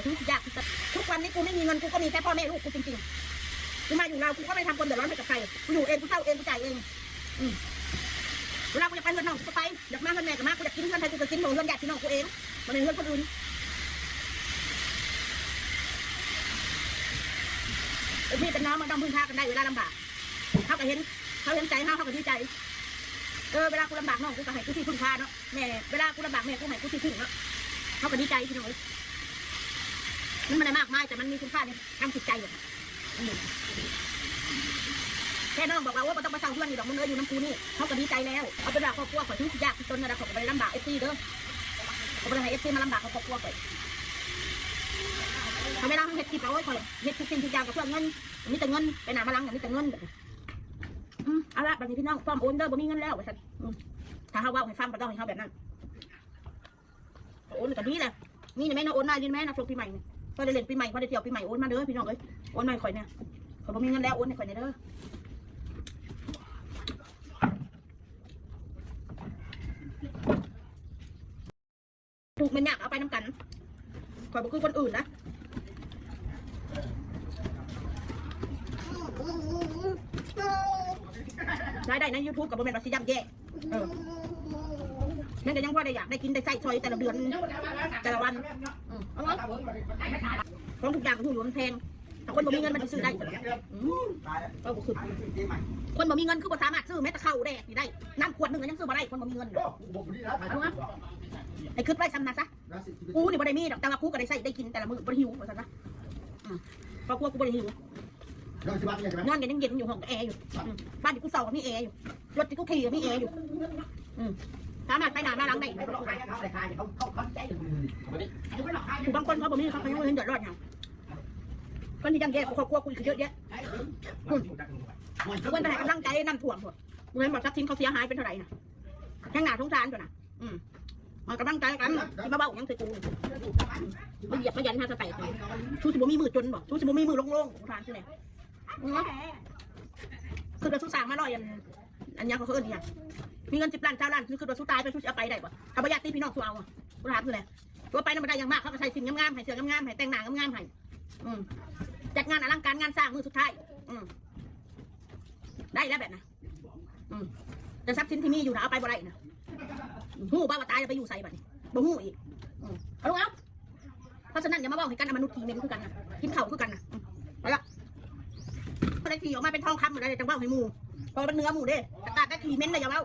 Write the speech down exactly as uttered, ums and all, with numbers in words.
ทุกข์ยากทุกวันนี้กูไม่มีเงิน กูก็มีแค่พ่อแม่ลูกกูจริงๆ กูมาอยู่ลาว กูก็ไม่ทำความเดือดร้อนให้กับใคร กูอยู่เอง กูเช่าเอง กูจ่ายเอง อืม เวลากูอยากไปเฮือนน้อง กูก็ไป อยากมาเฮือนแม่ก็มา กูอยากกินเฮือนใคร กูก็กินของเฮือนญาติพี่น้องกูเอง มันเป็นเฮือนคนอื่น เป็นพี่เป็นน้อง มันต้องพึ่งพากันได้เวลาลำบาก เขาก็เห็น เขาเห็นใจเขา เขาก็ดีใจ เออ เวลากูลำบากน้อง กูก็ให้กูที่พึ่งพาเนาะ แม่ เวลากูลำบากแม่ กูให้กูที่พึ่งเนาะ เขาก็ดีใจพี่น้องเอ้ย มันไม่ได้มากมาย แต่มันมีคุณค่าในทางจิตใจอะ อืม แค่น้องบอกว่า โอ้ บ่ต้องไปเช่าเฮือนนี่ดอก มึงเอ้ย อยู่นำกูนี่ เขาก็ดีใจแล้ว เอาเป็นว่าครอบครัวข่อยถึงสิยากสิจนนะ ข่อยก็บ่ได้ลำบากเอฟซีเด้อ ข่อยบ่ได้ให้เอฟซีมาลำบากกับครอบครัวข่อย ถ้าเวลาเขาเฮ็ดคลิปอะ โอ้ย ข่อยเฮ็ดทุกสิ่งทุกอย่างก็เพื่อเงิน มีแต่เงิน ไปหน้ามาหลังก็มีแต่เงิน อืม เอาละ บัดนี้พี่น้อง พร้อมโอนเด้อ บ่มีเงินแล้ว ว่าซั่น อืม ถ้าเขาเว้าให้ฟัง ก็ต้องให้เขาแบบนั้น โอนก็ดีแหละ นี่นะแม่เนาะ โอนมา นี่นะแม่เนาะ ช่วงปีใหม่นี่ พอได้เล่นปีใหม่ พอได้เที่ยวปีใหม่ โอนมาเด้อพี่น้องเอ้ย โอนมาให้ข่อยเนี่ย ข่อยบ่มีเงินแล้ว โอนให้ข่อยเนี่ยเด้อ ทุกข์แม่นยาก เอาไปนำกัน ข่อยบ่คือคนอื่นนะ รายได้ในยูทูบก็บ่แม่นว่าสิย่ำแย่ เออ มันก็ยังพอได้อยากได้กินได้ใช้ซอยแต่ละเดือน แต่ละวัน อืม เอาวะ ของทุกอย่างก็ฮู้อยู่มันแพง แต่คนบ่มีเงินมันสิซื้อได้ อืม ก็บ่คือ คนบ่มีเงินคือบ่สามารถซื้อแม้แต่ข้าวแดกนี่ได้ น้ำขวดหนึ่งก็ยังซื้อบ่ได้ คนบ่มีเงินน่ะ เอาวะ ไอ้คิดไว้ซ้ำนะซะ กูนี่บ่ได้มีดอก แต่ว่ากูก็ได้ใช้ได้กินแต่ละมื้อ บ่ได้หิว ว่าซั่นซะ อืม ครอบครัวกูบ่ได้หิว นอนกันยังเย็นอยู่ ห้องก็แอร์อยู่ อืม บ้านที่กูเช่าก็มีแอร์อยู่ รถที่กูขี่ก็มีแอร์อยู่ อืม สามารถไปหน้ามาหลังได้ ผู้บางคนเขาบ่มี เขาก็ยังบ่เห็นเดือดร้อนหยัง คนที่ย่ำแย่กว่าครอบครัวกูอีกเยอะแยะ อืม ควรไปให้กำลังใจน้ำท่วมพวก มึงเห็นบ่ ทรัพย์สินเขาเสียหายเป็นเท่าไหร่น่ะ แฮงน่าสงสารตัวน่ะ อืม ให้กำลังใจกัน สิมาเว้าหยังใส่กู มาเหยียบมายันหาสแตก สู้สิบ่มีมือจนบ่ สู้สิบ่มีมือโล่งๆ กูถามซิแหน่ อืม คือว่าสู้สร้างมาร้อยอัน อันหยังเขาเอิ้นอีหยัง มีเงินสิบล้าน ซาวล้าน คือว่าสู้ตายไป สู้สิเอาไปได้บ่ ถ้าบ่ญาติพี่น้องสู้เอาอะ กูถามซิแหน่ ตัวไปนำบ่ได้หยังมาก เขาก็ใส่สิ่งงามๆ ให้เสื้องามๆ ให้แต่งหน้างามๆ ให้ อืม จัดงานอลังการงานสร้างมื้อสุดท้าย อืม ได้แล้วแบบนั้น อืม แต่ทรัพย์สินที่มีอยู่น่ะ เอาไปบ่ได้น่ะ ฮู้บ่ว่าตายแล้วไปอยู่ไสบัดนี้ บ่ฮู้อีก อืม เอาลูกเอา เพราะฉะนั้นอย่ามาเว้าให้กัน อมนุษย์ขี้เหม็นคือกันน่ะ กินข้าวคือกันน่ะ อืม เอาละ บ่ได้ขี้ออกมาเป็นทองคำหมดเลย จั่งเว้าให้หมู่ เพราะมันเหนือหมู่เด้ อากาศได้ขี้เหม็นน่ะอย่าเว้า